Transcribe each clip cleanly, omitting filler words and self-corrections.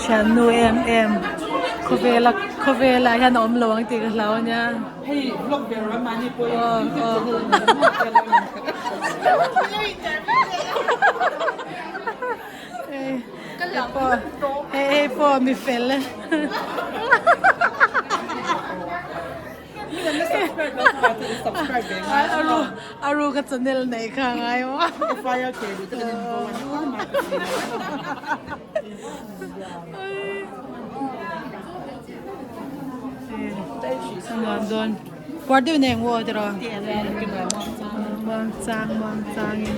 Thiannu em em khawvela khawvelah hian a awm lo ang tih ka hlau a nia. Hei hei pawh mi fel e. A ru ka channel neih kha a ngai maw. Nuam dawn. Puar deuh nei ang u aw tiraw. Muang chang muang changin.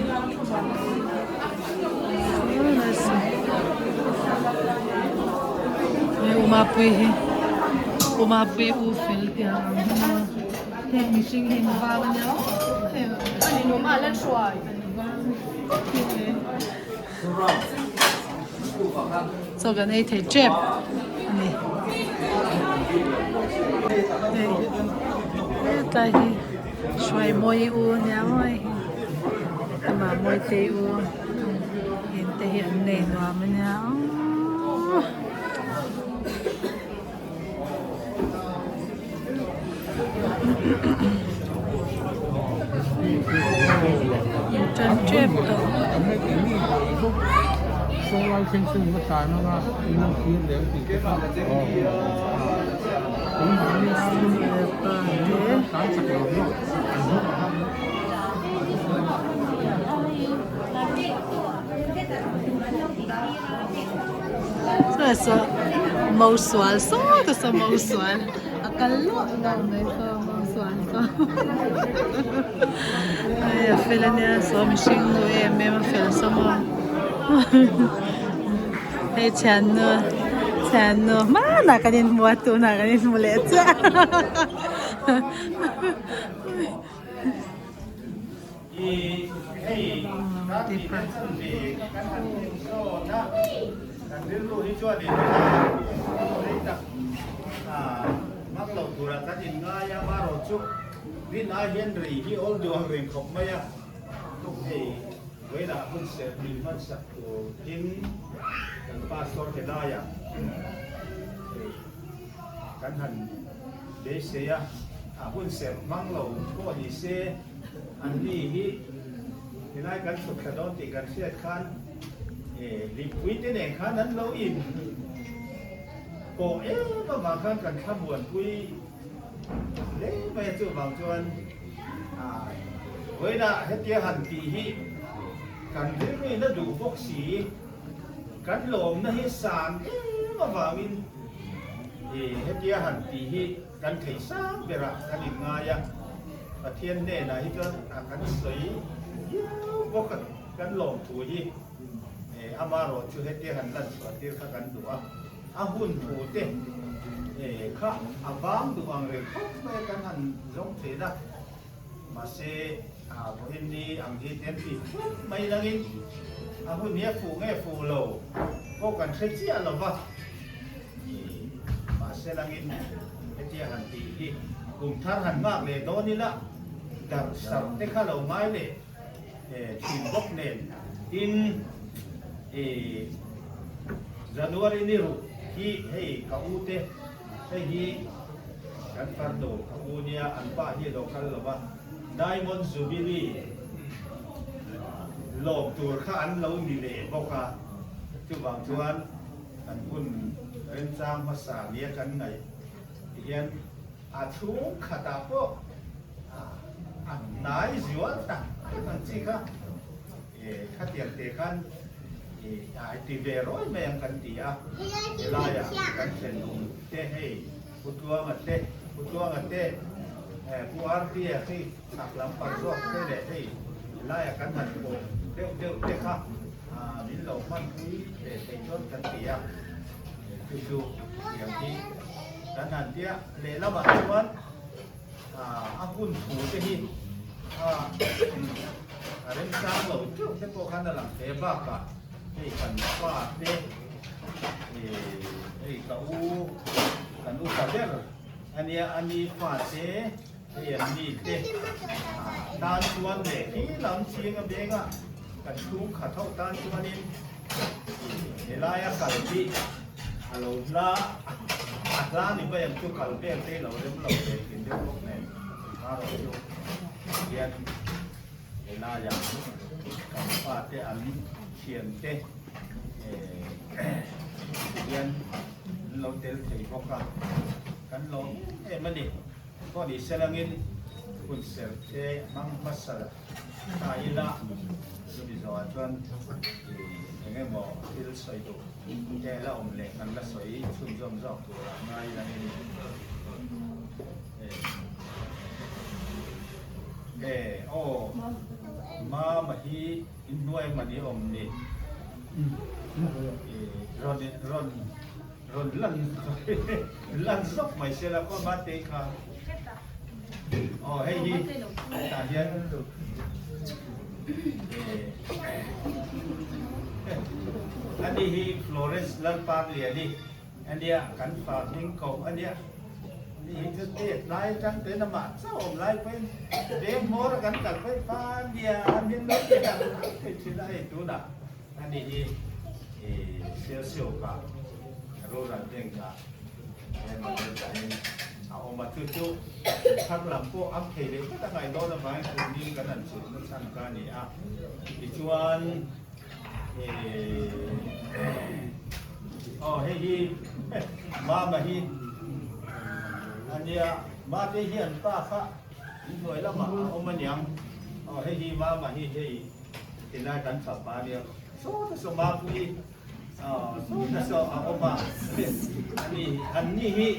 Hei Umapui hi Umapui u fel tih ang hi maw heng mihring hi an vang ania aw heng an vang chaw kan ei thei tep ani hei hetlai hi hruai mawi u ania maw hei hi amah mawitei u in te hi an nei nuam ania aww. Tan tep tawh. Mo sual saw ta saw mo sual a kal luah luah mai saw mo sual saw hei a fel ania saw mihring nu em em a fel saw maw hei thiannu thiannu hmanah kan inhmu a tunah kan inhmu leh chiah. An ni hi helai kan chhuk thla dawn tih kan hriat khan lipui te nen khan an lo in pawh em avang khan kan thlamuanpui hle mai a, chuvang chuan vawiinah hetia han tih hi kan rilruin a duh bawk si, kan lawmna hi san em avangin hetia han tih hi. Kan thei sang berah kan inngai a, Pathian hnenah hi chuan a kan sawi viau bawk a, kan lawmthu hi amarawh chu hetia han lan chhuah tir kha kan duh a, a hun thu te kha a vang duh ang reng khawp mai a kan han zawng thin a, mahse vawiin ni ang hi te an ti thut mai langin a hun hi a fuh nge fuh lo pawh kan hre chiah lo va. Mahse langin hetia han tih hi kum thar han nghak leh dawn ila darh sarh te kha lo ngai leh thin bawk nen tin January ni ruk hi hei ka u te hei hi kan farnu ka u nia an pa hi a lo kal lo va Diamond Jubilee lawm tur kha an lo ni leh bawk a chuvang chuan Kan hun remchang hmasa nia kan ngaih ti hian a chhung khatah pawh a hnai zual tak tak ang chi kha khatiang te khan a ti ve rawi mai ang kan ti a, helaiah kan thenawm te hei Pu Tluanga te, Pu Tluanga te, Pu Artia khi chhak lam par zawk te leh hei helaiah kan han pawh deuh deuh te kha. Min lo hmanpui ve thei chuan kan ti a, chu chu tiang hi kan han tia. Lehlamah chuan a hun thu te hi a remchang lo teuh te pawh khan a lang hle bakah hei kan pa te hei ka u kan upa ber ania a ni fa te hei an ni te tan chuan leh khi lam ching a benga. Kan chhungkhat ho tan chuanin he Helaia kal hi a lo hla a hla ni mai ang chu kal vel te lo rem lo ve thin deuh bawk nen erawh chu hian helaia kan fate an thiante hian an lo tel thei bawk a kan lawm em em a ni. Pawh ni selangin hun serh te hmang hmasa ta ila chumi zawhah chuan eng emaw thil sawi duh te la awm leh kan la sawi chhunzawm zawk turah ngai langin e aw mama hi inhnuai mani awm ni rawn rawn Rawn lan lan zawk mai se la khaw mate kha aw hei hi tah hian ani hi Florence Lalparliani ania kan fa hming koh ania ani hi chu tet lai atang ten amah chauh awm lai pawhin veng hmawr a kan kal phei fa ania an hming lo ti ang thei thin a hei tunah Ani hi Sialsiawkah Rural Bank-ah hian manager-in a awm a, chu chu thar lam pawh am thei leh vek a ngaih dawn avangin kumni kan han chhunna chhan kha a ni a. Tichuan aw hei hi Mama hi a nia, Mate hi an pa kha inhnuai lamah a awm aniang, aw hei hi Mama hi hei. Tilai kan fapa nia sawta saw mapui sawta saw a awm a ani an ni hi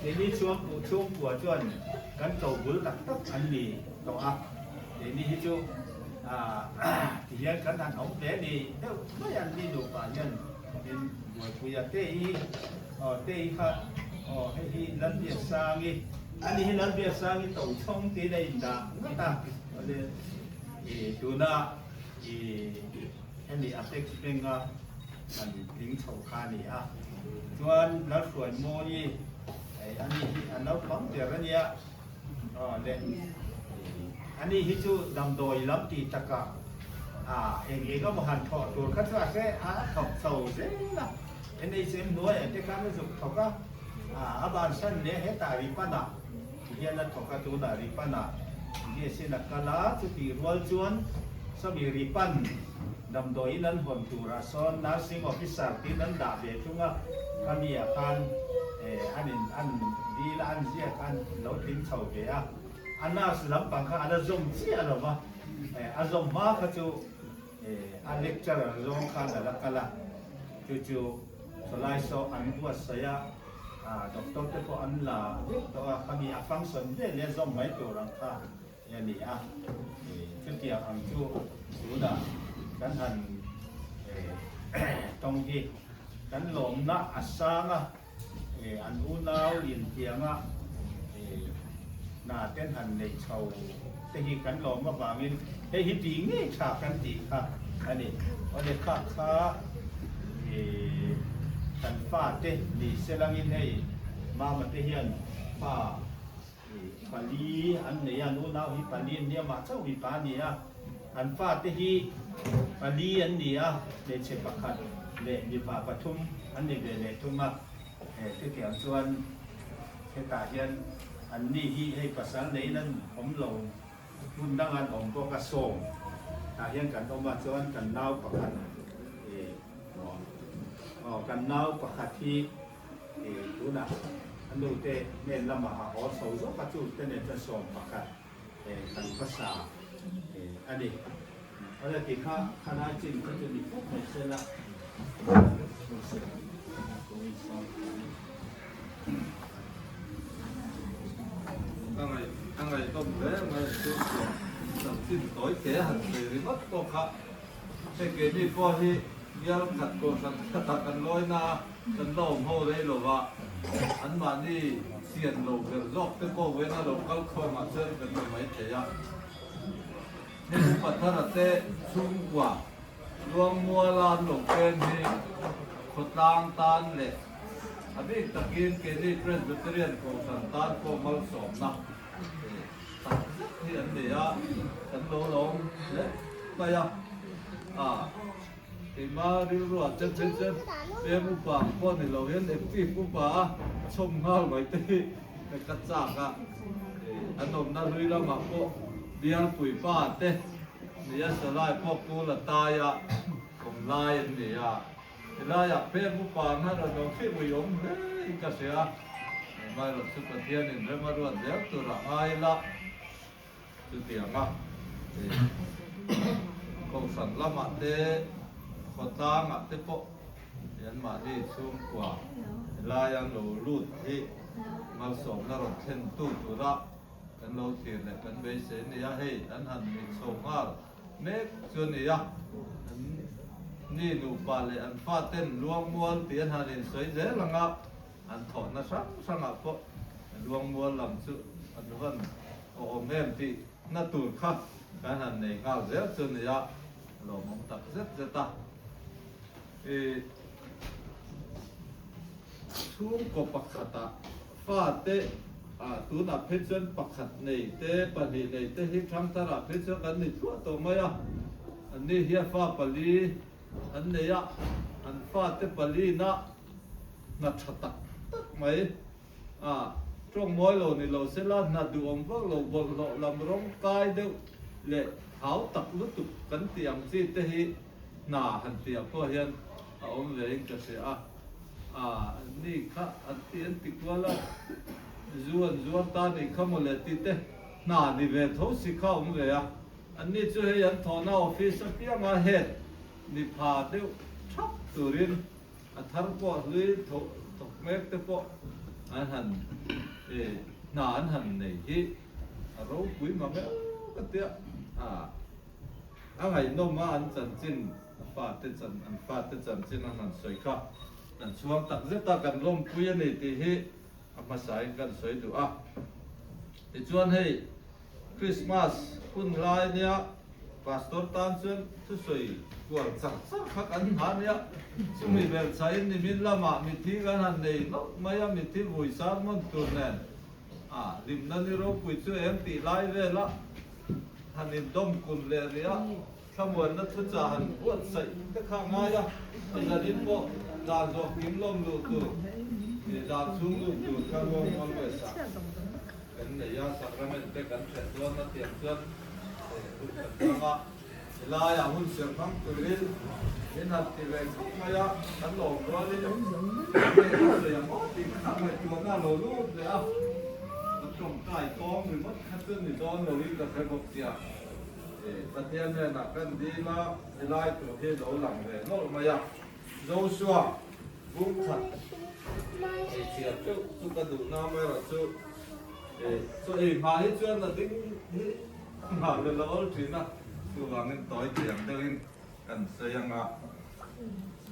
keini chhuangku chhungkua chuan kan to bul tak tak an ni tawh a keini hi chu ti hian kan han awm hle ni deuh mai an ni nupa hian min buaipui a te hi aw te hi kha aw hei hi Lalbiaksangi ani hi Lalbiaksangi tochhawng tiin a indah ngat a. I tuna i hemi Apex Bank a han tling chho kha a ni a, chuan Lalhruaimawii hei ani hi a naupang ber a nia aw le ani hi chu damdawi lam tih takah a eng eng emaw han thawh tur kha chu a hre a thawk chho zel a, NHM hnuaiah te khan a zuk thawk a, a bansan leh hetah Ripanah Tihian a thawk a, tunah Ripanah Gas-in a kal a, chutih rual chuan sawmi Ripan damdawiin an hawn turah sawn Nursing Officer tiin an dah ve thung a, khami ah khan an in an dil a, an ziak a, an lo tling chho ve a, a nurse lampang kha a la zawm chiah lo va, a zawm hma kha chu a lecturer zawng khan a la kal a, chu chu sawlai saw an buatsaih a. Doctor te pawh an la vek tawh a, khami a function vel leh zawm mai tur ang kha a ni a. Chutiang ang chu tunah kan han tawng hi kan lawmna a sang a, an unau intianga hna ten han neih chho te hi kan lawm avangin hei hi tih ngei tha kan tih kha a ni. Awle kha kha. Kan fate ni selangin hei mama te hian fa pali an nei a, nunau hi pali an nia mah chauh mipa a ni a, an fate hi pali an ni a, hmeichhe pakhat leh mipa pathum an ni ve leh thung a, chutiang chuan hetah hian an ni hi hei pasal neiin an awm lo. Hmun dang an awm bawk a sawm tah hian kan awm a chuan kan nau pakhat ih aw kan nau pakhat hi ih tunah a nu te hnen lamah a haw chho zawk a chu te nen chuan sawm pakhat ih kan hmasa ih a ni. Awle ti kha khalai chin kha chu ni khawp mai se la. A ngaih a ngaihnawm hle mai chu chuan chanchin tawi te han sawi ringawt pawh kha hei keini pawh hi bial khat kohhran khatah kan lawi na a kan la awm ho rei lo va anmahni chian lo ber zawk te pawh vawiin a lo kal khawmah chuan kan ni maithei a. Hei upa thara te chhungkua Luangmuala an lo pem hi khawtlang tan leh a bik takin keini Presbyterian Kohhran tan pawh malsawmna tak zet hi an nei a, kan lo lawm hle mai a. Keimah rilruah te phei chuan pem upa ang pawh ni lo hian active upa a chhawm nghal mai te hi ka chak a. An awmna hlui lamah pawh bialpui pa te nia salai pawh pu la taia awm lai an ni a. Helaiah pem upa ang hian rawn awm hrih ui awm hle in ka hria. Hmairawn chu Pathianin rem a ruat zel tur a ngai la. Chutianga Kohhran lamah te, khawtlangah te pawh anmahni chhungkua helai an lo lut hi malsawmna rawn thlentu tura kan lo thlir leh kan beisei a ni a, hei an han ni chho nghal mek chu a ni a, an ni nupa leh an faten luangmual tih an han insawi zel ang a. An thawhna hrang hrangah pawh luangmual lam chu an van awm em tih na tur kha kan han nei nghal zel chu nia lawmawm tak zet zet a. I chhungkaw pakhatah fate ah tunah phei chuan pakhat nei te pahnih nei te hi thangtharah phei chuan kan ni thluah tawh mai a, anni hian fa pali an nei a, an fate palina hna tha tak tak mai a, tawng mawi lo ni lo sela hna duhawm vak lo bawlhhlawh lam rawng kai deuh leh hau tak lutuk kan tih ang chi te hi hna han tih ah pawh hian a awm ve in ka hria a, a ni kha an ti an ti kual a, zu an zuar ta nih kha mawle tih te hna ni ve tho si kha a awm ve a, an ni chu hei an thawhna office apianga head ni pha deuh thap turin A thar pawh hlui thawk mek te pawh an han hna an han nei hi a ropui mang em ka tia a a ngaihnawm a an chanchin a fate chan an fate chanchin an han sawi kha kan chhuang tak zet a kan lawmpui a ni tih hi a hmasain kan sawi duh a tichuan hei Christmas hun lai nia Pastor tan chuan thusawi kual char char kha kan hna nia. Chumi belhchhahin nimin lamah mithi kan han nei hlauh mai a, mithi vui sermon tur nen a hlimna ni ropui chu eng tih lai vela han indawm kun leh rih a, thlamuanna thuchah han buatsaih te kha a ngai a, zanin pawh dan zawh kim lawm luh tur, dan chhung luh tur kha ruang mual vawisa. Kan nei a, sacrament te kan ṭhen dawn a tiang chuan hun kan hmang a, helaiah hun serh hmang turin min han ti ve khawp mai a, kan lawm rualin nge kan sawi ang aw tih kha ngaihtuahna a lo lut leh a, kan tawngtai tawng ringawt kha chu ni dawn loin ka hre bawk sia, Pathian hnenah kan dil a, helai tur hi lo lang ve nawlh mai a, Joshua bung khat ei chhiar teuh chu ka duh na amaherawh chu chaw ei hma hi chuan a ding hi nghah leh lo awl thin a, chuvangin tawi tiang deuhin kan sawi ang a,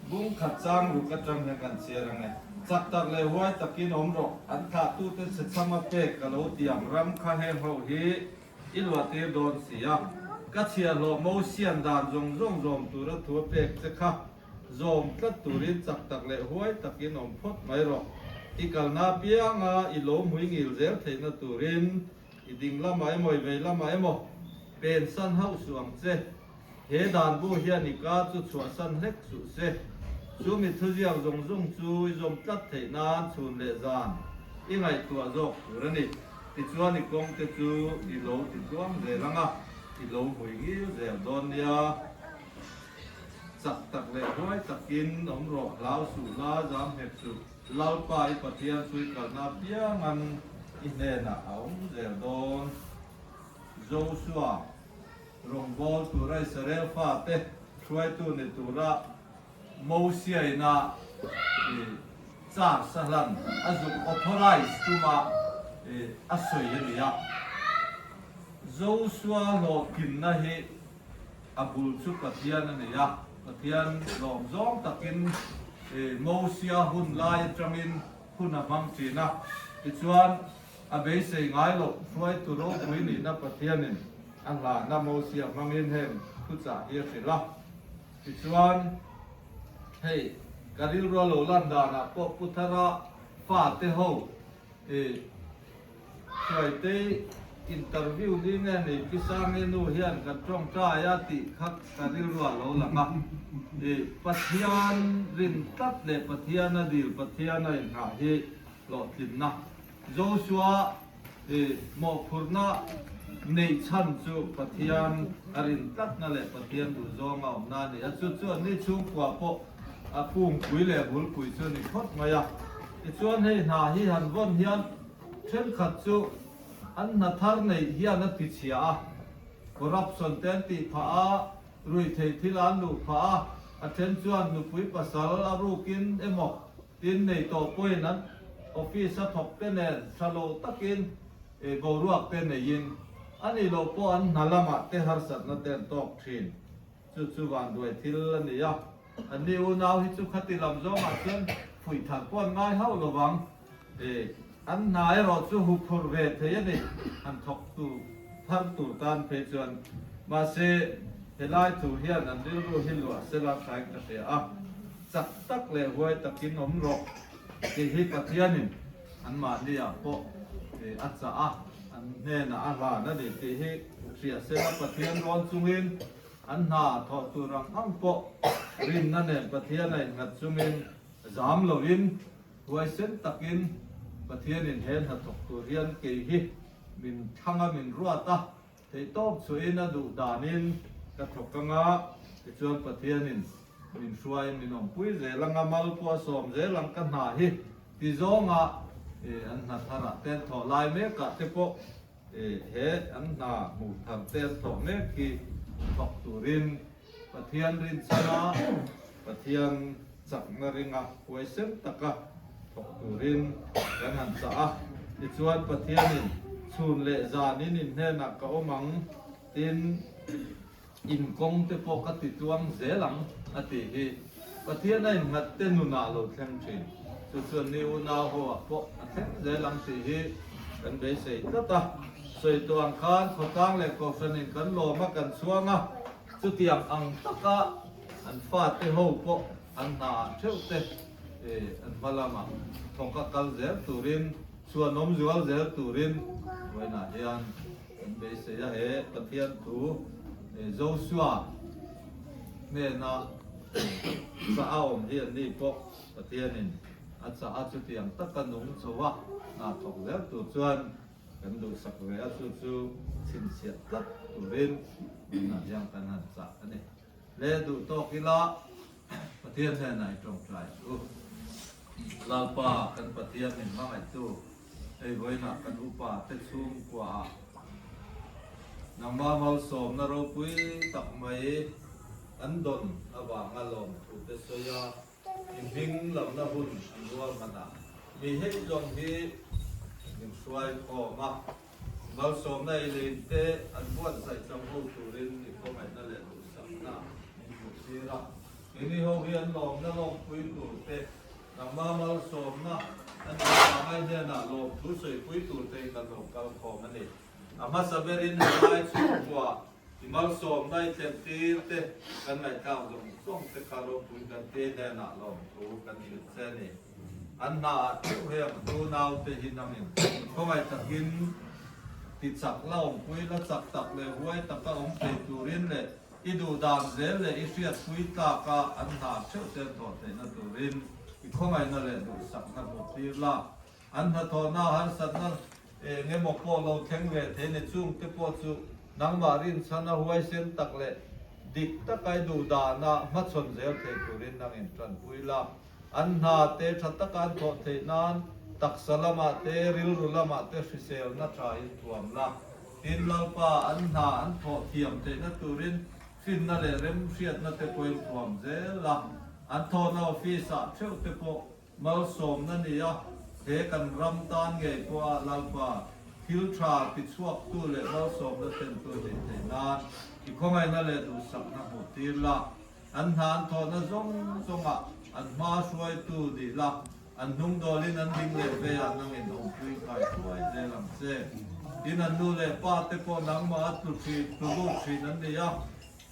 bung khat chang ruk atang hian kan chhiar ang e. Chak tak leh huai takin awm rawh, an thlahtute chhe chhama pek ka lo tiang ram kha heng ho hi I luahtir dawn si a, ka chhiahhlawh Mosian dan zawng zawng zawm tura thu a pek che kha zawm tlat turin chak tak leh huai takin awm phawt mai rawh. I kalna apianga i lo hmui ngil zel theihna turin i ding lamah emaw i vei lamah emaw pen san hauh suh ang che. He dan bu hian i ka chu chhuahsan hlek suh se. Chu mi thuziak zawng zawng chu i zawm tlat theih nan chhun leh zan i ngaihtuah zawk tur a ni. Tichuan i kawng te chu i lo ti tluang zel ang a, i lo hmui ngil zel dawn nia. Chak tak leh huai takin awm rawh, hlau suh la, zam hek suh. Lalpa i Pathian chu i kalna apiangan i hnenah a awm zel dawn. Joshua. Rawngbâwl tura Israel fate hruaitu ni tura Mosiaina char sahlan a zuk authorize tuma a sawi a ni a. Josua hlawhtlinna hi a bul chu Pathian a ni a, Pathian lawm zawng takin Mosia hun lai atangin hun a hmang thin a, tichuan A beisei ngai loh hruaitu ropui nihna Pathianin a hlahna Mosia hmangin heng thuchah hi a hrilh a. Tichuan, hei ka rilru a lo lan danah pawh Pu Thara fate ho i hruaitei interview ni nge ni Pi Sangi nu hian kan tawngtai a tih kha ka rilru a lo lang a. I Pathian rin tlat leh Pathian a dil Pathian a inghah hi hlawhtlinna Joshua i mawhphurhna neih chhan chu Pathian a rin tlatna leh Pathian duhzawng a awmna a ni a. Chu chu anni chhungkua pawh a kungpui leh bulpui chu a ni phawt mai a. Tichuan hei hna hi han vawn hian thenkhat chu an hna thar neih hian a tichhia a, corruption te an tih phah a, ruihtheih thil an luh phah a, a then chuan nupui pasal a rukin emaw Tin, nei tawh pawhin an office a thawk te nen tha lo takin boruak te neiin a nih loh pawh an hna lamah te harsatna te an tawk thin. Chu chu vanduai thil a ni a, anni unau hi chu khati lam zawngah chuan fuih thar pawh an ngai hauh lo vang. An hna erawh chu huphurh ve thei a ni, han thawk tu thar tur tan phei chuan. Mahse, helai thu hian an rilru hi luah sela thain ka hria a. Chak tak leh huai takin awm rawh tih hi Pathianin anmahniah pawh a chah a, an hnenah a hlan a ni tih hi hria sela Pathian rawn chungin an hna thawh tur ang ang pawh rinna nen Pathian a innghat chungin zam lovin huaisen takin Pathianin he hna thawk tur hian kei hi min thlang a min ruat a, Theihtawp chhuahin a duh danin ka thawk anga, tichuan Pathianin min hruaiin min awmpui zel anga, mal pawh a sawm zel ang ka hna hi ti zawnga an hna tharah te an thawh lai mekah te pawh he an hna hmuh thar te an thawh mek hi thawk turin Pathian rinchhana Pathian chakna ringa huaisen taka thawk turin kan han chah a. Tichuan Pathianin chhun leh zanin in hnenah ka awm ang, tin in kawng te pawh ka ti tluang zel ang a tih hi Pathian a innghat te nunah lo thleng thin. Chu chuan ni unau ho ah pawh a thleng zel ang tih hi kan beisei tlat a. Sawi tawh ang khan khawtlang leh kohhranin kan lawm a kan chhuang a, chutiang ang taka An fate ho pawh an hna ah theuh te an hma lamah thawk a kal zel turin chhuanawm zual zel turin vawiinah hian kan beisei a, he Pathian thu Joshua hnena chah a awm hi anni pawh Pathianin a chah a chutiang taka nung chho a hna thawk zel tur chuan Kan duhsak ve a, chu chu chhinchhiah tlat turin tunah hian kan han chah a ni. Le duh tawk ila Pathian hnenah i tawngtai ang u. Lalpa kan Pathian min hmangaihtu, hei vawiinah kan upa te chhungkuaah nangmah malsawmna ropui tak mai an dawn avanga lawmthu te sawi a, I hming lamna hun an rual hman a, mi hei zawng hi min hruai khawm a, malsawmna ei lein te an buatsaih chang ho turin i khawngaihna leh duhsakna min hmuh tir a. Keini ho hi an lawmna lawmpui tur te, nangma malsawmna a nih avanga i hnenah lawmthu sawipui tur te hi kan lo kal khawm a ni. A hmasa berin helai chhungkua I malsawmna i thlen tir te kan ngaihthlak zawng zawng te kha ropui kan ti hnenah lawmthu kan hrilh che a ni. An hna ah theuh heng tu naute hi nangin khawngaih takin ti chak la awmpui la chak tak leh huai taka awm thei turin leh i duhdan zel leh i hriatpui tlaka an hna theuh te thawh theihna turin i khawngaihna leh duhsakna hmuh tir la. An hnathawhna harsatna eng emaw pawh lo thleng ve thei ni chung te pawh chu nangmah rinchhana huaisen tak leh dik takai duh dana hmachhawn zel thei turin nang in tanpui la. An hna te tha taka an thawh theih nan taksa lamah te rilru lamah te hriselna tha in thuam la. Tin Lalpa an hna an thawh thiam theihna turin finna leh remhriatna te pawhin thuam zel la. An thawhna office ah theuh te pawh Malsawmna ni a, he kan ram tan ngei pawha Lalpa thil tha tichhuaktu leh malsawmna thlentu nih theih nan i khawngaihna leh duhsakna hmuh tir la. An hna an thawhna zawng zawngah an hma hruaitu nih la, an hnung dawlin an ding leh veiah nangin awmpui kai hruai zel ang che. Tin, an nu leh pa te pawh nangmah a tlu thin, tlu lut thin an ni a,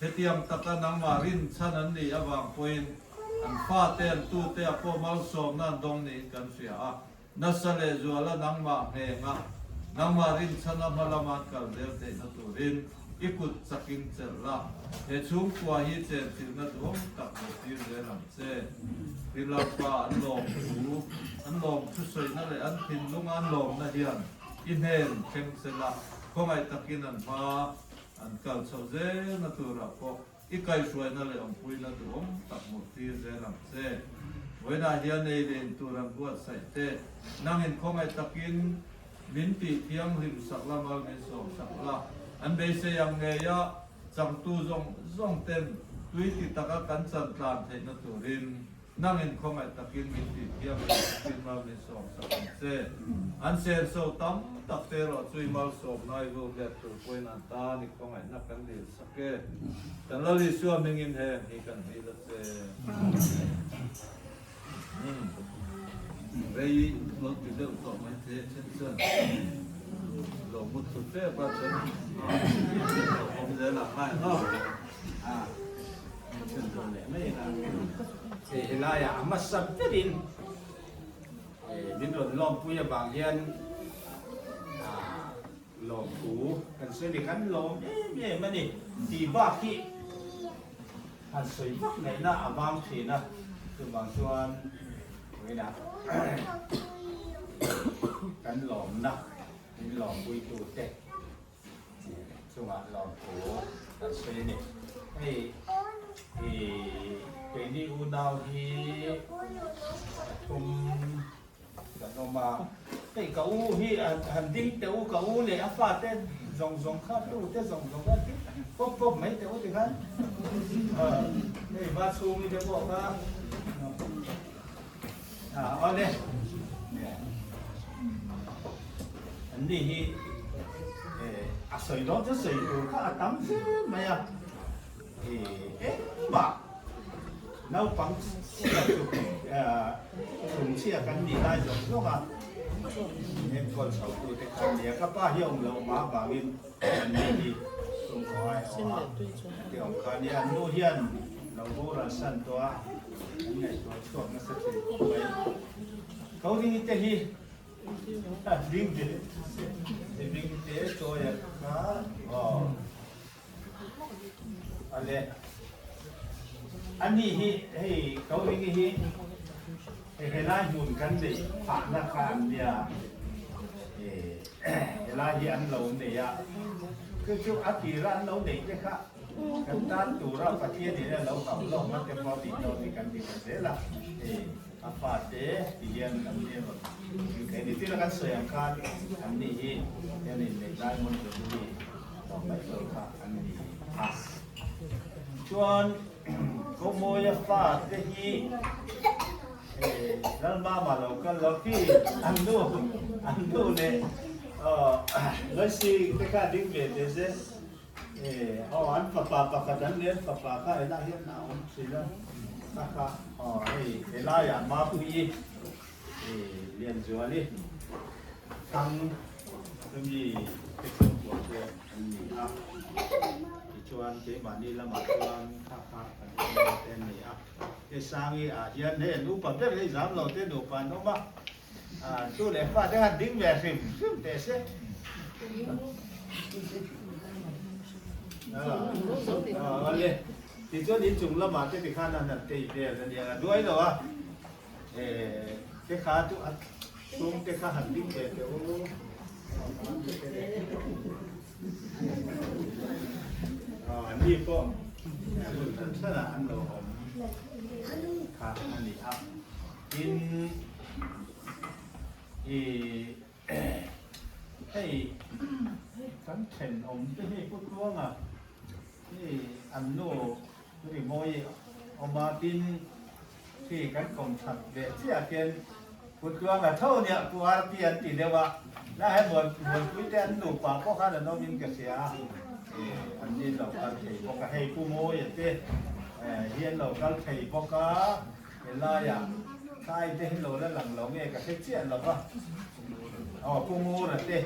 hetiang taka nangmah rinchhan an nih avang pawhin An fate, an tute a pawh malsawmna an dawng niin kan hria a, nasa leh zuala nangmah nghenga Nangmah rinchhana hma lama an kal zel theihna turin i kut chakin chelh la, he chhungkua hi chenchilhna duhawm tak hmuh tir zel ang che. Rilapa an lawm thu, an lawm thusawina leh an thinlunga an lawmna hian i hnen thleng sela khawngaih takin an hma an kal chhoh zelna turah pawh I kaihhruaina leh awmpuina duhawm tak hmuh tir zel ang che. Vawiinah hian ei leh in tur an buatsaih teh. Nangin khawngaih takin min tih thianghlim sak la, mal min sawm sak la. An beisei ang ngeia changtu zawng zawng ten tui ti taka kan chan tlan theihna turin Nangin khawngaih takin min tih thiam leh takin mal min sawm sak ang che. An senso tam tak te erawh chu i malsawmna i vur let tur pawhin an tan i khawngaihna kan dil sak e. Kan Lal Isua hmingin heng hi kan dil a che. Umm. Rei lo ti deuh tawh mai the then chuan lo mut thlu tep a then awm zel ang ngai ang a. Helaiah a hmasa berin min rawn lawmpui avang hian lawmthu kan sawi ni, kan lawm em em a ni tih bak hi han sawi vak ngaihna a vang thin a, chuvang chuan vawiinah kan lawmna min lawmpuitute chungah lawmthu kan sawi a ni. Hei i keini unau hi pathum kan awm a, hei ka u hi han ding teh u, ka u leh a fate zawng zawng kha tu te zawng zawng kha ding pawp pawp mai teh u tikhan hei va chhungi te pawh kha awle an ni hi a sawi dawn chu sawi tur kha a tam hle mai a engmah naupang chhia chu chhungchhia kan nih lai zawng zawng a enkawl chho tute kha a ni a ka pa hi a awm loh mah avangin an ni hi chhungkaw ai awh a ti awm kha a ni a an nu hian lo boral san tawh a an ngaihtuah chhuak nasa thei khawp mai ko ding te hi a ding ve ding te chawi a kha aw ale ani hi hei ko ding hi hei helai hmun kan neih phahna kha an nia helai hi an lo nei a chu chu a tira an lo neih te kha Kan tan tura Pathian in a lo hauh lawk na te pawh tih tawh hi kan ti ta zel a, hei a fate ti hian an ni rawn thil thei a ni. Tuna kan sawi ang khan an ni hi hian in neih lai hmun tur hi hlawm mai tur kha an ni a. Chuan Kawmawia fate hi hei Lalmama lo kal lo khi an nu an nu leh Loisi te kha ding ve teh se. Aw an fapa pakhat an nen fapa kha helai hian a awm thin a kha kha aw hei helaiah Mapuii Lianzuali thang chumi te chhungkua chu an ni a tichuan keimahni lamah chuan kha kha kan en te an ni a hei Sangi ah hian hei an upa ber hei zam lo te nupa an awm a Tu leh fa te han ding ve hrim hrim teh se. Awle, tichuan inchung lamah te tikhan an han tei vel a nia, a duai lo a, te kha chu a chhung te kha han ding ve teh u. An ni pawh hun hran hranah an lo awm kha a ni a. Tin, i hei kan thenawm te hi Pu Tluanga hi an nu rimawi awm a, tin khi kan kawm that leh chiah khian Pu Tluanga tho nia Pu Arti an ti deuh a, la he Muanpui te an nupa pawh khan an awm in ka hria a, an ni lo kal thei bawk a, hei Pu Mawia te hi an lo kal thei bawk a. Helaia thlai te hi lo la lang lo nge ka hre chiah lo va, aw Pu Ngura te,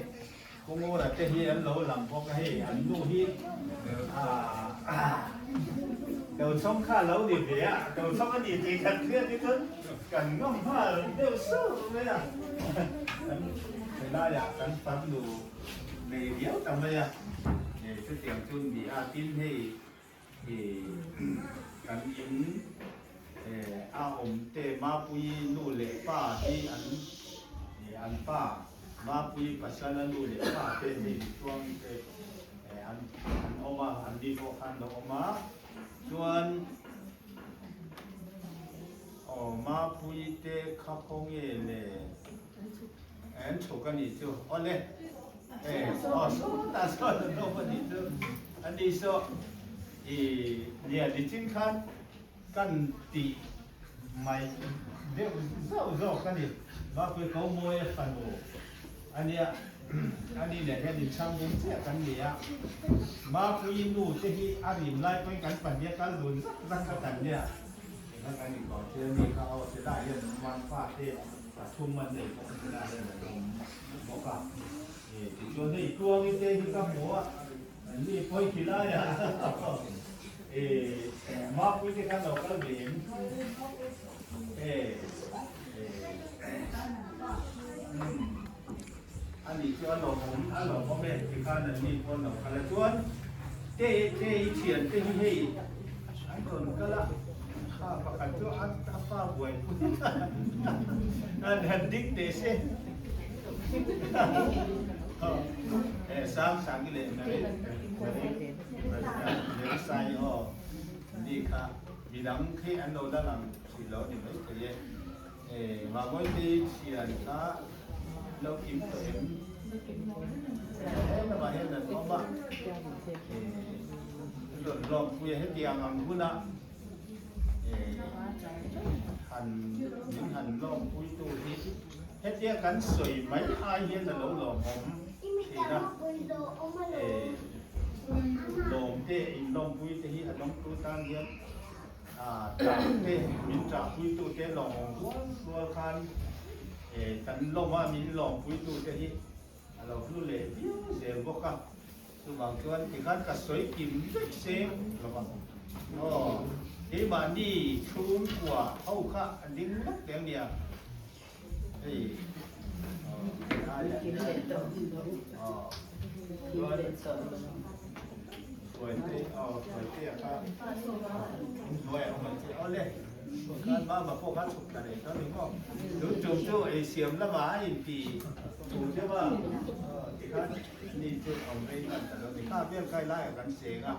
Pu Ngura te hi an lo lang bawk a hei an nu hi aah Tochhawng kha a lo ni ve a, Tochhawng a ni tih kan hriat hi chuan. Kan ngam nghal deuh sauh mai a, kan helaiah kan farnu nei viau ta mai a, chutiang chu ni a, tin hei kan in a awm te Mapuii nu leh pa hi an an pa Mapuii pasal a nu leh pa te hei mitruang te an awm a, an ni pawh khan lo awm a, chuan. Aw Mapui te kha khaw nge le? An chhuk a nih chu. Aw le. E aw sawtah sawn an awm a nih chu. A ni saw i nia nichin khan kan tih mai deuh zauh zawk a ni. Mapui ko mawi a fanu a nia. A ni nen hian inchhang dun chiah kan ni a. Mapui nu te hi a rim lai pawhin kan pahnih a kal dun zak zak kha kan nia. Eng a kan inkawm thil a ni kha aw, tilai hian an awm a, fate pathum an nei bawk a, tilai hian an awm bawk a. Tichuan hei Tluangi te hi ka hmu a, an ni pawi tilai ah Mapui te khan lo kal ve em? A nih chu a lawmawm, a lawmawm e tikhan an ni pawn lo kal a. Chuan te te i thian te hi hei an rawn kal a, kha pakhat chu a a fa buaipui an han ding teh se. Sang Sangi leh Mary Mary Mary Sai aw ni kha midang khi an lo la lang thin lo a ni maithei e. Mamawite thian kha lo kim tawh em? Helamah hian an awm a, rawn lawmpui a, hetiang ang huna han min han lawmpuitu hi hetia kan sawi mai ai hian a lo lawmawm thin a, lawmte inlawmpui te hi a lawmtu tan hian Ṭah te, min ṭahpuitu te lawmawm rual rual khan kan lawm a, min lawmpuitu te hi a lo hlu leh viau zel bawk a. Chuvang chuan tikhan ka sawi kim vek seng lo va. Aw, keimahni chhungkua ho kha a ding lawk teh ania. Hei, aw, helaiah hian, aw, chuan Hruaite, aw, Hruaitea kha inhnuaiah awm ang che. Aw le, khan mama pawh kha chhuk thla reng tawh a ni maw? Tun tum chu ei siam lamah a inti tur deuh a, aw, tikhan ni chu awm rei hman ta lo a ni. Kha vel kai laiah kan cheng a,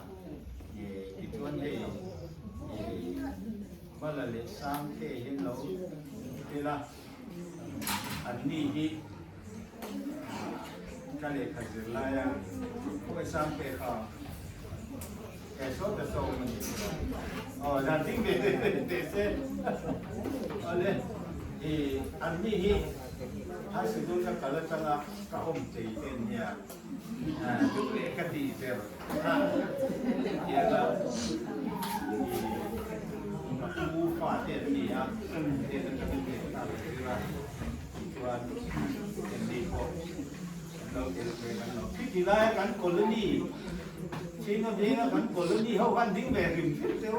tichuan hei, Mala leh Sangte hian lo tel a, an ni hi ka lehkha zir laia khawi Sangte kha he sawta sawm a ni. Aw zan ding ve teh se. Awle, i an ni hi high sikul ka kal atanga ka awm chei te an nia. Duh leh ka tih ber kha hetianga i ka pu fa te an ni a, hnen atangin lehkha ka zir a, tichuan engni pawh an lo tel ve kan lo. Khiti laia kan colony, Chhing a venga kan colony ho khan ding ve hrim hrim teu.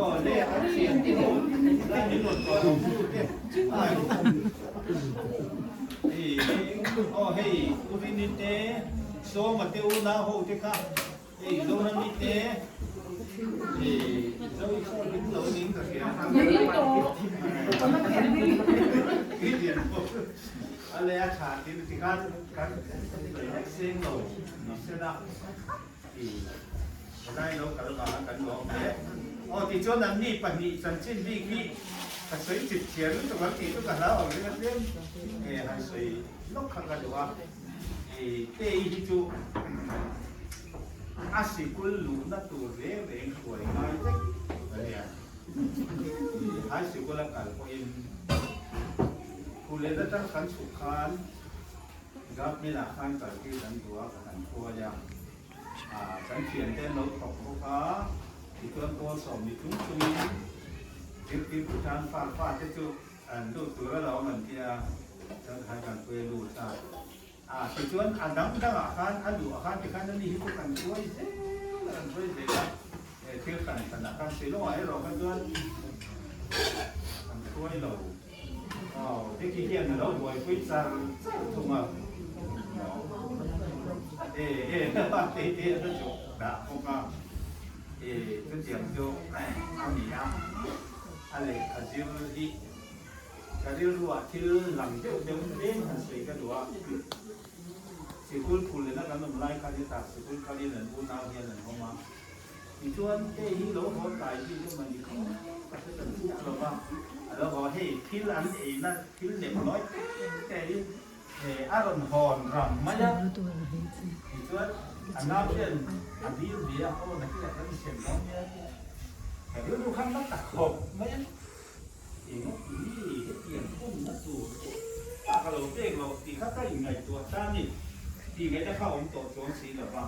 Aw le an thian te ho lai min rawn tawh lo tu te. Aw hei U Rini te, Sawma te unau ho te kha, hei Zorami te, hei Zoe saw ding lo ning ka hria. A le a tha tin ti khan kan sawi vek seng lo ni sela ti helai lo kal vanga kan lawm hle. Aw tichuan anni pahnih chanchin bik hi ka sawi chip thiam lutuk ang tih chu ka hlau ang ring a tlem e han sawi lawk kha ka duh a. Tei hi chu a sikul luhna tur reng reng hruai ngai vek a nia. High sikul a kal pawhin Phullen atang kan chhuk khan Government ah khan kaltir kan duh a, ka han hruai a. Kan thiante an lo thawk bawk a, tichuan pawl sawmni chung chungin zirtirtu tan fa fa te chu an lut tur a lo awm an ti a, chuan khan kan hruai a lut a. Tichuan a dang dangah khan a luh ah khan tikhan ani hi chu kan hruai zel a, kan hruai zel a. Thil hran hranah khan Shillong-ah erawh kha chuan an hruai lo. Aw, Vicky hian a lo buaipui char char thung a. E, e, tei te a la chawk dah bawk a. E, chutiang chu a ni a, a lehkha zir hi ka rilruah thil lang deuh deuh tlem han sawi ka duh a. Sikul phul lena kan awm lai khan hetah sikul kalin an unau hian an awm a. Tichuan, hei hi lo haw tlai bik emaw ni kha ka hre ta chiah lo va, a lo haw hei thil an eina thil lem nawi te te hi a rawn hawn ram mai a. Tichuan, a nau hian a dil ve a, aw nakinah kan sem dawn nia tia ka rilru khan la ta khawp mai a. Engawt ni hetiang hunna tur engmah ka lo pek loh tih kha ka inngaihtuah ta ni tih ngaihna kha awm tawh chuang si lo va.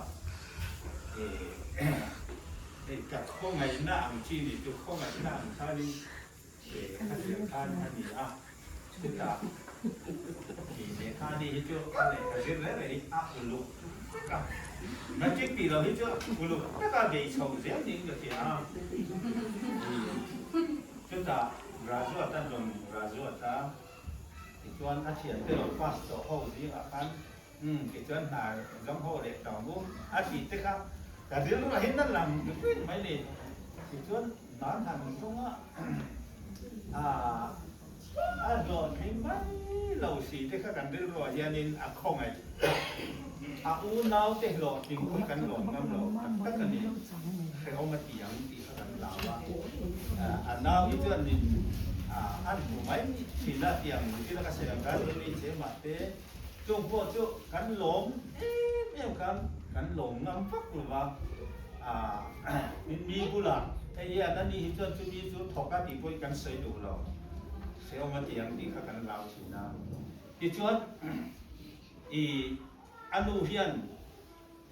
Hei ka khawngaihna ang chi ni chu khawngaihna ang khanin khatiang khan a ni a, chutah i lehkha ni hi chu a lehkha zir reng reng hi a uluk vek a, matric tih loh hi chu uluk taka bei chho zel niin ka hria a. Chutah graduate a rawn graduate a, tichuan a thiante lo pass tawh ho zingah khan Umm tichuan hna zawng ho leh tawng u a tih te kha ka rilru ah hian a lang deuh reng mai ni. Tichuan hna han zawng a ah a hlawhtling mai lo si te kha kan rilru ah hianin a khawngaih a unau te hlawhtling pawh kan lawm ngam lo tak tak a ni. Hrehawm a ti ang tih kha kan hlau a, a nau hi chuanin an hmu mai thin a tiang thil a ka sawi ang khan Amy che mahte Chung pawh chu kan lawm em em khan kan lawm ngam vak lo va, mi bulah hei hian a ni hi chuan chumi chu thawk a tih pawhin kan sawi duh lo, hrehawm a ti ang tih kha kan lau thin a. Tichuan i a nu hian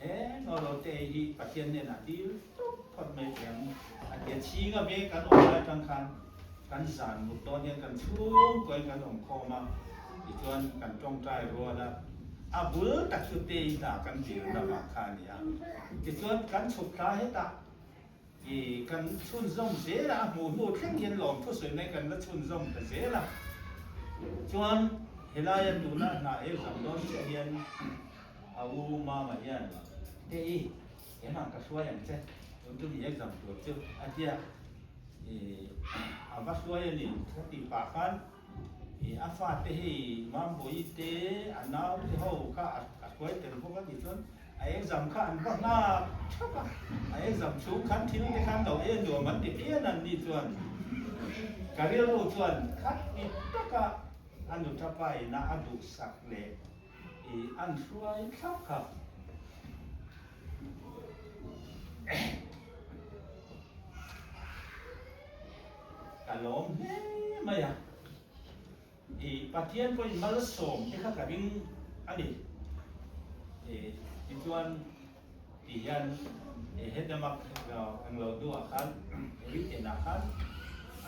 he Nolo te hi Pathian hnenah dil tawp phawt mai thei ang a ti a, chhinga veng kan awm lai atang khan kan zan mut dawn hian kan chhungkuain kan awm khawm a, tichuan kan tawngtai rual a, a bul tak chu te i hna kan dil na vang kha a ni a, tichuan kan chhuk thla hetah i kan chhunzawm zel a, a hmuh hnu thleng hian lawmthu sawi mai kan la chhunzawm ta zel a, chuan helaia tuna hna exam dawn chiah hian A u Mama hian, Hei, keimah ka hruai ang che, tun chu i exam tur chu a tia. I a va hruai a ni ka tih pah khan i a fate hei Mambawi te a nau te ho kha a hruai tel bawk a tih chuan a exam kha an va nghak thap a, a exam chhung khan thil te khan lo en nuam an ti phian an ni chuan ka rilru chuan khat ti taka a nuthapa ina a duhsak leh I an hruai thlap kha. Ka lawm hle mai a. I Pathian pawhin malsawm te kha ka ring a ni. I tichuan ti hian hetlama englo hnuah khan Ritenah khan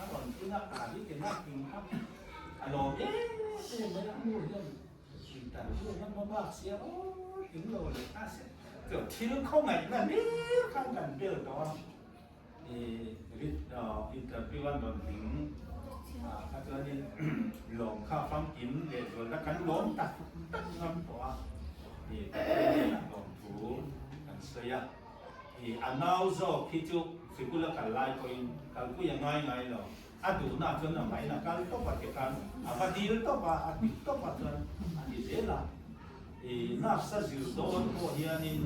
a rawn tling a, a Ritenah tling kha a lawm em em mai a, nu hian Thil khawngaihna hlir khan kan bel tawh a, interview an rawn ding kha chuanin lawm kha famkim leh zualna kan lawm tak tak ngam tawh a, Pathian hnenah lawmthu kan sawi a, a nau zawk hi chu sikul a kal lai pawhin kalpui a ngai ngai lo. A duhna chuan a main a kal tawp a ti khan a va dil tawp a, a ti tawp a chuan a ni zel a. I nurse a zir dawn pawh hianin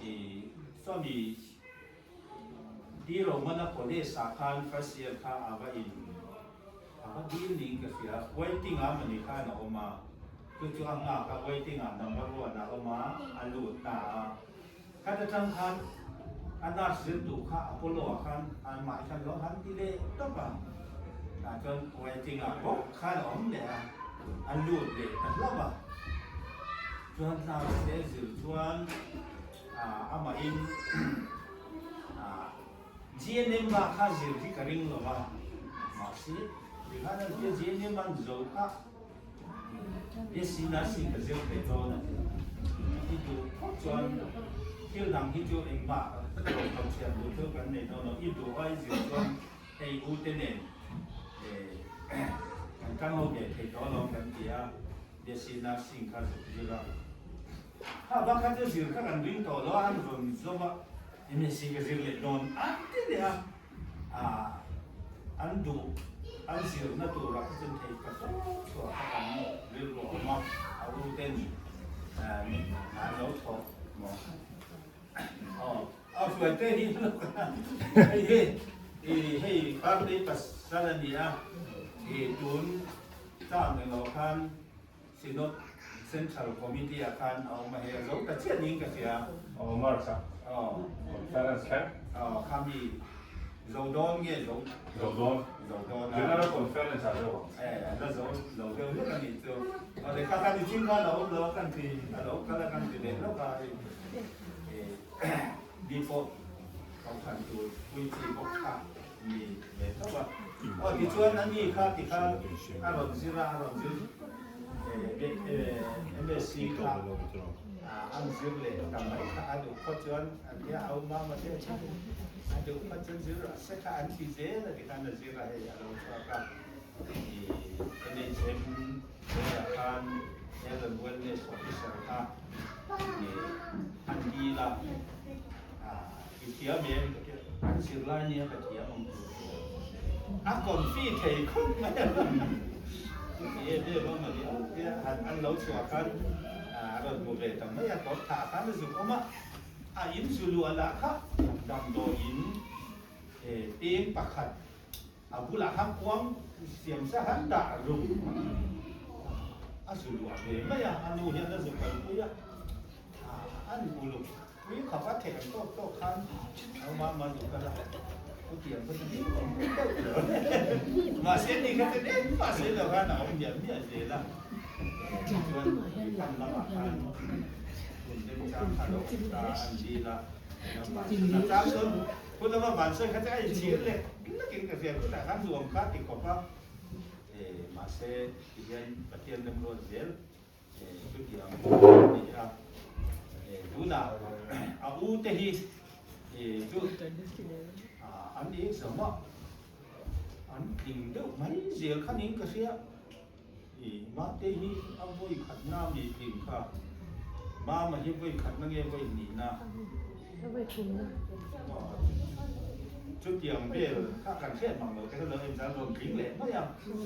i sawmi Pi Romana college ah khan first year kha a va in a va dil niin ka hria, waiting ah mawni khan a awm a, chu chu a nghak a waiting ah number one a awm a, a lut ta a. Khat atang khan a nurse zirtu kha Apollo ah khan anmah khan lo han ti leh tawp a, tah chuan waiting ah bawk khan a awm leh a, a lut leh ta hlauh a. Chuan nurse te zir chuan amahin GNM ah kha zir hi ka ring lo va, mahse tikhan an tia GNM an zo kha BSc Nursing ka zir thei dawn a ti. I duh phawt chuan thil dang hi chu engmah. Thawk chhiat duh chu kan nei dawn lo. I duh a i zir chuan hei u te nen kan tang ho ve thei tawh alawm kan ti a, BSc Nursing kha zuk zir a. Kha bak kha chu zir kha kan ring tawh lo a, an rawn zawm a, MSc ka zir leh dawn an ti leh a, an duh an zirna turah kha chuan thei ka tawp chhuah kha kan rilru a awm a, a u ten an lo thawk maw. Aw, a hruaite hi lawk a, hei hi i hei Party pasal a ni a, i tun term englo khan Synod Central Committee ah khan a awm a, hei a zo ta chiah niin ka hria. Aw, March ah conference thleng. Aw, kha mi zo dawn nge zo? Zo dawn. Zo dawn a. General Conference ah zo ang. E, a la zo lo deuh hlek a nih chu. Aw le, kha kha ni chin kha a lo awm lo a kan ti, a lo kal a kan ti leh lawk a hei. Ni pawh kohhran tur pui chi bawk kha ni ve tho a. Aw tichuan a ni kha ti kha a rawn zir a, a rawn zir MSc kha an zir leh ta mai kha a duh phawt chuan an tia a awm mam a tia a duh phawt chuan zir rawh se kha an ti zel a ti khan a zir a hei a lo chhuak a. NHM hnuaiah khan Health and Wellness Officer kha an dil a, i thiam em ka ti a, an zirlai nia ka thiam ang chu a confi thei khawp mai a, chuti em em a mawni a tia an lo chhuah khan a rawn hmu ve ta mai a, kawr thah khan a zuk awm a, a in zu luah lah kha damdawiin peng pakhat A bulah khan kuang siam sa han dah rum a zu luah ve mai a, a nu hian a zu kalpui a, an uluk pui khawp a theh ang tawk tawk khan a awm a, ama zu kal a, chutiang kha chu ding awm deuh lo mahse ni kha chu engmah sawi lo khan a awm miah miah zel a, tichuan kan lamah khan hun remchang kha lo awm ta an dil a, chang chuan Hun lama van sawi kha chu a inchhir lek lekin ka hria, chutah khan nuam kha ti khawp a, mahse tihian Pathian remruat zel chutiang a ni a, tunah a u te hi chu an exam a, an tling deuh mai zel kha niin ka hria, Mate hi a vawi khatna mi tling kha, Mama hi vawi khatna nge vawi hnihna? Chutiang vel kha kan hriat mang lo te kha lo exam rawn tling leh mai a,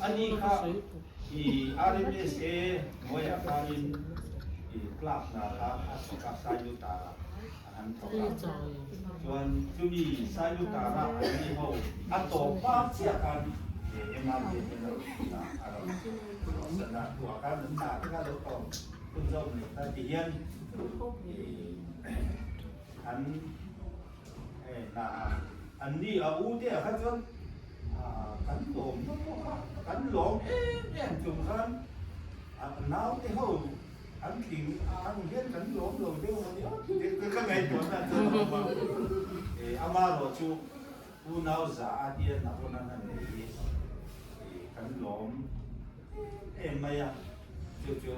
ani kha i RMSA hnuaiah khanin i clerk hna kha a thawk a, Sailutar-ah a han thawk a, chuan chumi Sailutar-a an ni ho a tawp hma chiah khan MRA te lo a rawn san a, tuah khan an hna te kha lo tawp hun zawk nei kha tihian an hna an ni a u te ah kha chuan kan lawm na pawh kha kan lawm em em chung khan naute ho an tling ang hian kan lawm lo deuh a ni a ka ngaihtuahna chuan a awm a amaherawhchu Unau za a hian a hawn an han nei hi kan lawm em em mai a, chu chu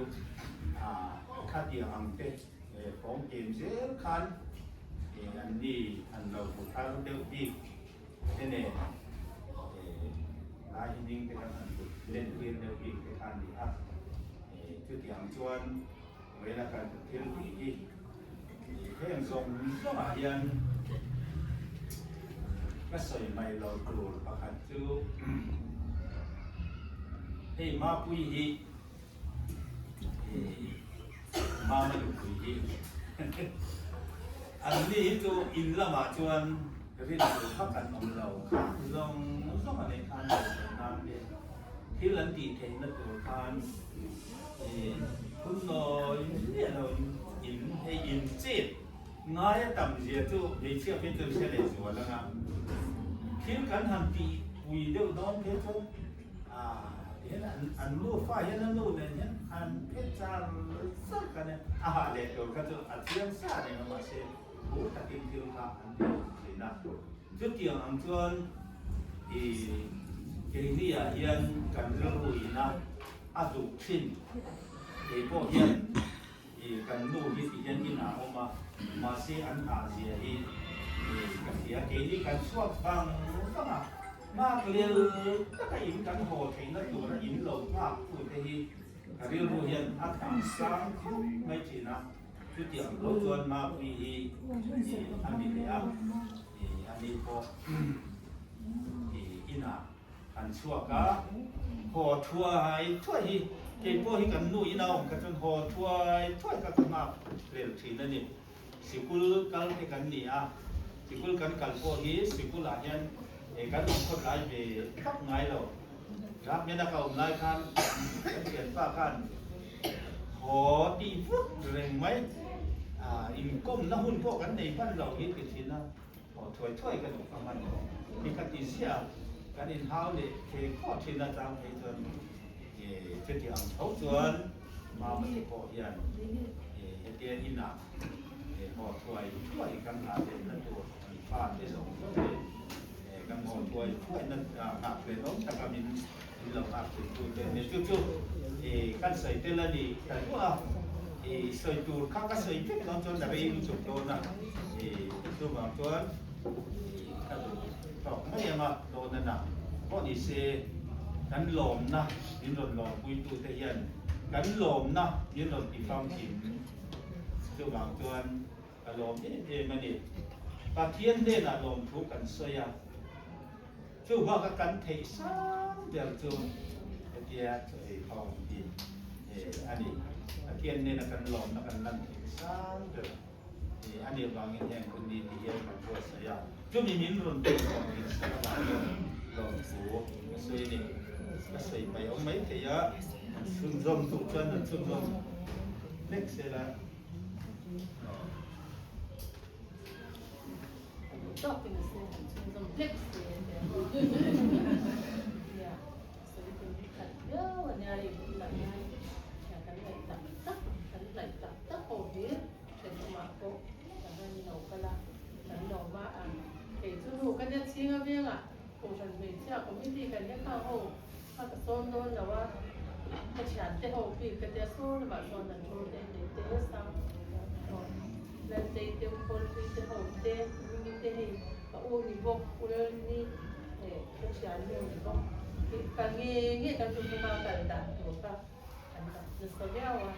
khatiang ang te fawng kem zel khan an ni an lo hmu thar deuh bik te nen lai inning te kan han hmu len tir deuh bik te kha a ni a, chutiang chuan Vela kan thil tih hi heng zawng zawngah hian ka sawi mai lo tur pakhat chu hei Mapui hi Mama nupui hi an ni hi chu in lamah chuan rintu kha kan awm lo kha zawng zawng a nei khan lo nan te thil an tih theihna tur khan Phun nawi miah lo in hei in chet ngai a tam zia chu hmeichhia phei chuan hre leh zual anga thil kan han tih pui deuh dawn phei chuan tihian an nufa hian a nu nen hian an phe char char kha nia a hah leh tur kha chu a chiang sa reng a mahse thu takin thil kha an ti thin a chutiang ang chuan ih keini ah hian kan rilru ina A duh thin. Kei pawh hian i kan nu hi ti hian inah a awm a, mahse an hah zia hi Ka hria, keini kan chhuak vang vang a, nghak lel taka in kan haw theihna tura in lo nghak tute hi ka rilru hian a tah sang khawp mai thin a, chutiang lo chuan Mapui hi a ni leh a, a ni pawh inah kan chhuak a, haw thuai thuai hi kei pawh hi kan nu ina awm kha chuan haw thuai thuai kha ka nghak lel thin a ni. Sikul kal te kan ni a, sikul kan kal pawh hi sikul ah hian kan awm khawt lai ve tak ngai lo. Rahmena ka awm lai khan kan thianpa khan haw tih vut reng mai, inkawmna hun pawh kan nei hman lo hi ti thin a, haw thuai thuai ka duh ka hman lo. Ni kha ti ziah a, kan inhau leh thei khawh thin a chang phei chuan chuti ang tho chuan Mama te pawh hian hetia inah haw thuai thuai kan nghah leh na tur an fa te zawng zawng leh kan haw thuai thuai na nghah hle awm taka min min lo nghak thei tu te nia chu chu kan sawi tel a ni ta duah a sawi tur kha ka sawi vek dawn chuan a rei lutuk dawn a chuvang chuan ka duh tawk mai ang a dawn a na pawh ni se kan lawmna min rawn lawmpuitu te hian kan lawmna min rawn ti famkim chuvang chuan ka lawm em em a ni. Pathian hnenah lawmthu kan sawi a, chuvanga kan theih sang ber chu hetia chaw ei khawm hi a ni. Pathian hnena kan lawmna kan lan theih sang ber a nih avangin heng hun ni ti hian kan buatsaih a, chumi min rawn tih lawm tih sak avangin lawmthu ka sawi a ni. Ka sawi mai awm mai thei a, an chhunzawm duh chuan an chhunzawm hlek sel a. Thenawmah pawh kan rawn lo kal a, kan lo va ang. Kei chu nu ka nia chhing aviangah Kohhran hmeichhia committee kan nia khang ho kha ka sawn dawn lo a, ka thiante ho bik ka tia sawn lamah sawn an thu te nei te sang aw Laltei te Kawlpui te ho te Mimi te hei ka u ni bawk U Lalni eh ka thiannu ni bawk ka nge nge kan tum a kal dan tur kha an dap nasa viau a.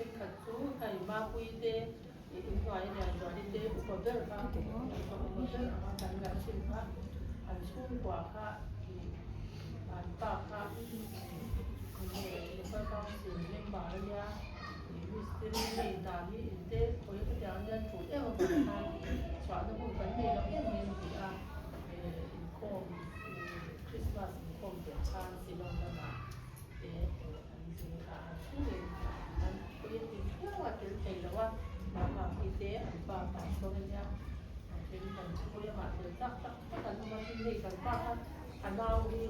Thenkhat chu hei Mapui te inhnuai Lianzuali te upa ber kha upa ber anga kan ngaih thin kha an chhungkua kha an pa kha local council member a nia mistiri hei dan hi inte khawi khatiang hian tul em avang khan chhuahna hun kan nei lo em em tih a inkhawm Christmas inkhawm piah khan Shillong lamah te an zin kha a chhungin an pui a ti viau a tel thei lo a mahma pui te an pa pa sawn a nia a then kan chhung lamah tel tak tak tak an awm a tin hei kan pa kha a nau hi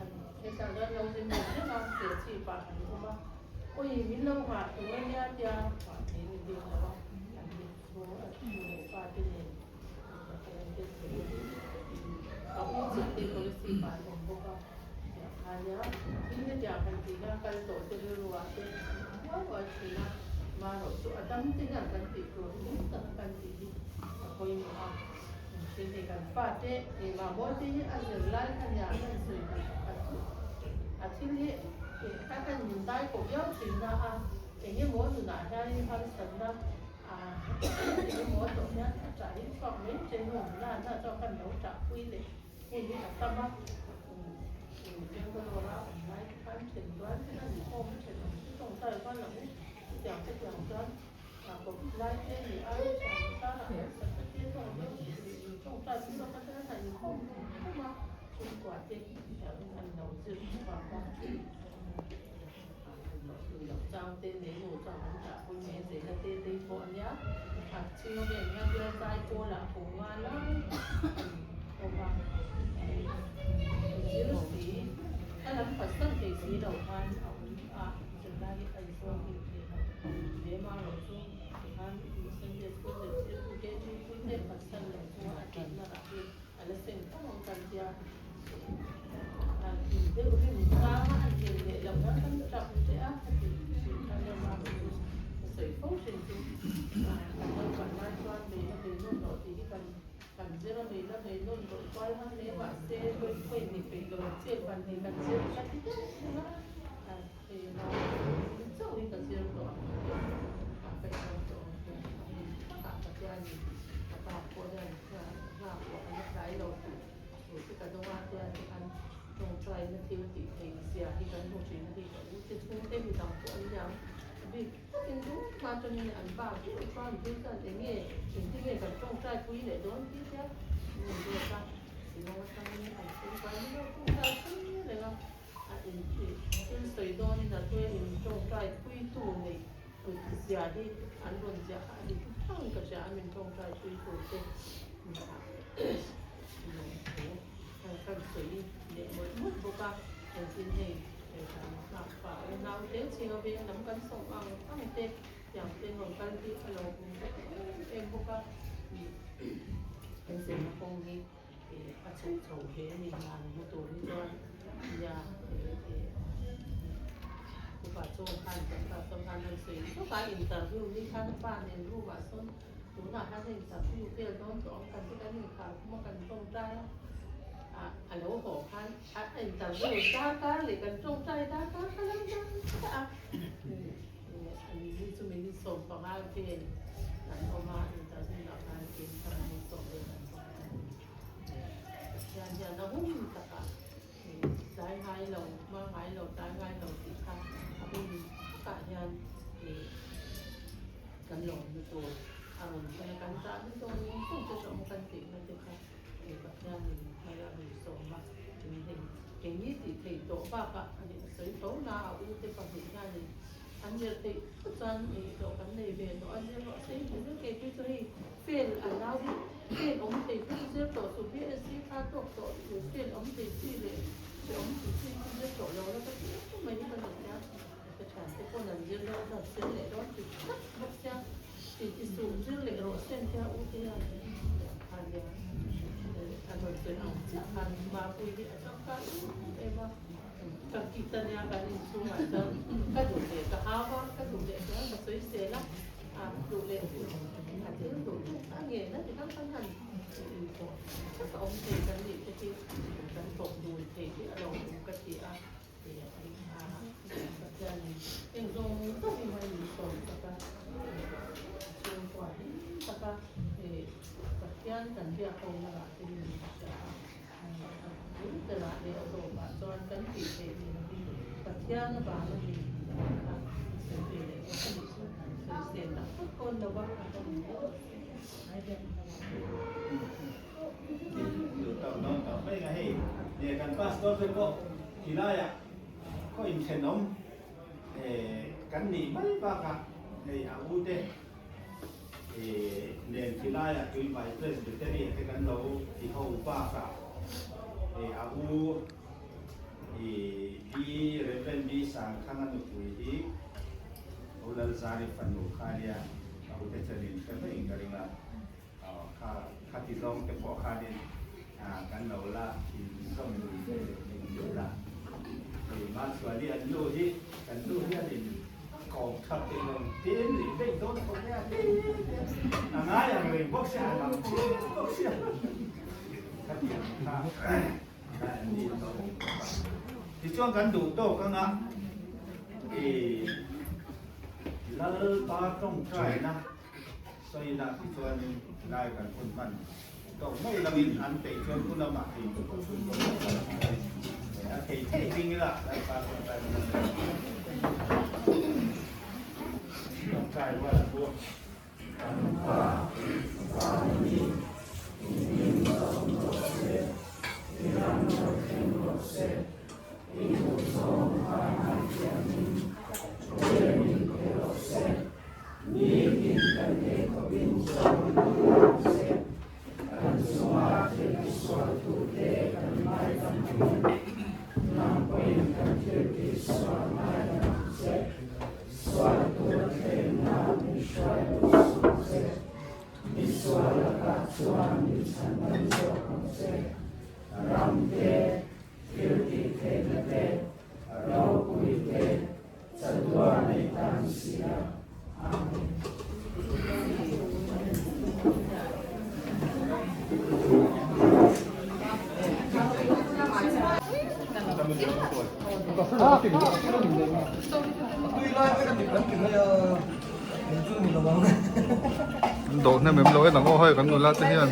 an hetah chuan lo zin ve reng a Serchhip ah an awm a awi min lo nghah tur a nia tia nghah thei ni bik lo a an mit chu a nu leh pa te nen a u chiah te policy pa an awm bawk a tiah kha nia tin hetiang han tih hian kal tawh te rilru ah te uai uai thin a marawh chu a dam te hian kan tih tur nung tak a kan tih hi a pawimawh a tin hei kan fate keimah mawi te hi a zir lai kha nia kan sawi duh pakhat chu a thil hi a kan min dai ko viau thin na a engemaw nunah hianin harsatna Engemaw tawh hian a ṭah hi chhuak mai che nu na na chuan kan lo ṭah pui leh hun hi a tam a, Bangalore a awm lai te khan ṭhen rual te an inkhawm a ṭhen awm te tawngtai rual lo u chutiang chutiang chuan Covid lai te ni a ṭhian karah harsat te te tawng deuh tawngtai pui lawk a chuan an inkhawm khum a chhungkua te an lo zir chhuak a. Chang te nei nu chuan an ṭah pui mai zel a te te pawh a nia a chhing a vel hian bial zai pawl ah ko nga lai an awm a zir si a lam phatsan thei si lo khan a awm a zirlai hi a insawn hlim thei lo hle marawh chu tikhan Sunday school zirtirtu te tuipui te phatsan lo chu a ṭanna rah hi a la seng fo ang kan tia an deuh rim chang a. zir a nei la nei nawn rawh kual han hle mahse hawi hawi ni peih lo ang che van nei kan zir ka ti deuh thung a, a hei a ni chauh hi ka zir tawh ang a ka inawm tawh ang chu a hmun takah Pathianin ka pa pawh hian nghak pawh a la tlai lo tih thu te ka dawng a tiang te khan tawngtaina thil tih theih zia hi kan hmu thin a ni ka u te chhungte midang pawh an niang bik takin duh hma atangin an pa deuh chuan phei chuan eng nge engtin nge kan tawngtai pui leh dawn tih te min zawt a Shillong atangin an chhungkuai ni lo tawngtai pui reng a a intih thil sawi dawnin a tuia in tawngtai puitu nei zia hi an rawn ziah kha a dik thang ka hria a min tawngtai pui tur te lawmthu kan sawi leh mawlh mawlh bawk a engtin hei kan nghak pah a naute chhing a veng lam kan sawm ang ang te tiang te rawn kal hi a lo awm em em bawk a kan zirna kawng hi a chhuk chho hle a ni han hmu tur hi chuan nia upa chaw khan kan pa sawn khan an sawi zuk a interview ni khan pa nen room ah sawn tunah khan a interview vel dawn tawh ang kan ti kan inkhar khum a kan tawngtai a ah a lo haw khan a interview darkar leh kan tawngtai darkar kha lo dang chiah a an ni chu minute 15 vel an awm a interview ah khan in kha minute 10 vel an awm a Pathian hian a hun takah tlai ngai lo, hma ngai lo, tlai ngai lo tih kha a hun takah hian kan lawmna tur a rawn thlen a, kan tahna zawng zawng te chu awm kan tihna te kha Pathianin hmai a rawn sawm a, in hei keini tih theih tawh bakah a nih a sawi tho na a ute pahnih hianin an zir theih phawt chuan ei tawh kan nei ve tawh a, zir rawh se ti zel keipui chu hei Fail a nau hi fail awm thei chu zir tawh suh BSc kha tawk tawh tur fail awm thei chi leh hre awm thei chi chu zir tawh lo la ka ti em mai hi ka ni sia ka thian te pawn an zir dawn chuan sel leh dawn ti tlat bawk sia ti ti suh zir leh rawh sen tia u te hian khan nia a rawn sawi ang chiah khan mapui hi a tangkai em em a ka kit a nia kan inchhungah chuan ka duh leh ka hau a ka duh leh chuan ka sawi sel a. A duh leh a thil duh duh a ngen a ti khan kan han inpawh tak a awm thei kan nih te hi kan thawk dun thei hi a lo awm ka ti a Pathianin eng zawng zawng hi hmai min sawm tak a chhungkua hlim tak a Pathian kan biak ho na rah te hi min hria a bul berah leh a zawpah chuan kan tih theih ni lovin Pathian avanga ni tih kha sawi ve leh bawk a nih chu sawisel tak tak pawn lo va a awm Kan pastor te pawh tilaiah khaw inthenawm kan nih mai bakah hei a u te Nen khilaiah Tuivai Presbytery te kan lo ti ho bakah a u Pi Rev. B. Sangthanga nupui hi Pu Lalzari fanu kha nia a ute chuan in hre mai in ka ring a, kha khati zawng te pawh khanin kan lo la inzawm lui ve leh eng zel a. Hei Mahsuali an nu hi kan nu hianin Kawm that tih lo tin rih daih dawn khawp mai a tin a ngai ang reng bawk sia a lang chiang bawk sia ka ti ang kha kha an ni lo awm bawk a tichuan kan duh tawk anga i Lalpa tawngtaina sawina tichuanin lai kan hun hman tawk mai langin an peih chuan hun lamah thei chu pawh chhun zawm mai a thei thei ding ila Lalpa tawngtaina tawngtai rual a thu. Kan Pa, Van mi, i hming zawng rawh se, i ram lo thleng rawh se, i duhzawng vanah hianin tlem pe rawh se. Nitin kan ei khawpin zawng in rawh se, kan chunga thil tisualtute kan ngaidam angin, nang pawhin kan thil tihsual ngaidam ang che, sual tur thlenna min hruai duh suh che, misual lakah chuan min chhandam zawk ang che, ram te, thil tihtheihna te, ropui te, Chatuah nei ta ni si a. Amen. An dawh hnem em lo e nang aw hei kan nula te hian.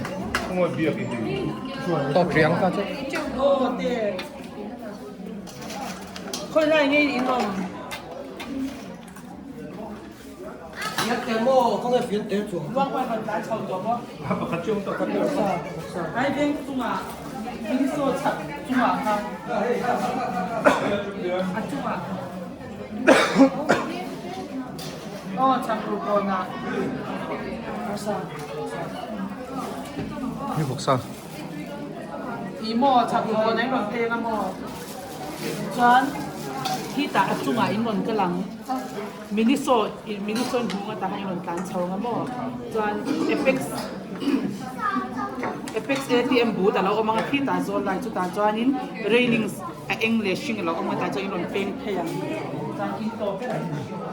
Ni bawk sa. I maw chak lu kawn ah in rawn peng a maw? Chuan khitah a chungah in rawn kal ang. Miniso Miniso in hmuh atah khan in rawn tlan chho ang a maw? Chuan Apex Apex ATM booth a lo awm ang a khitah zawl lai chutah chuanin railings a eng leh hring a lo awm a tah chuan in rawn peng phei ang. Chuan in tawp ber ang.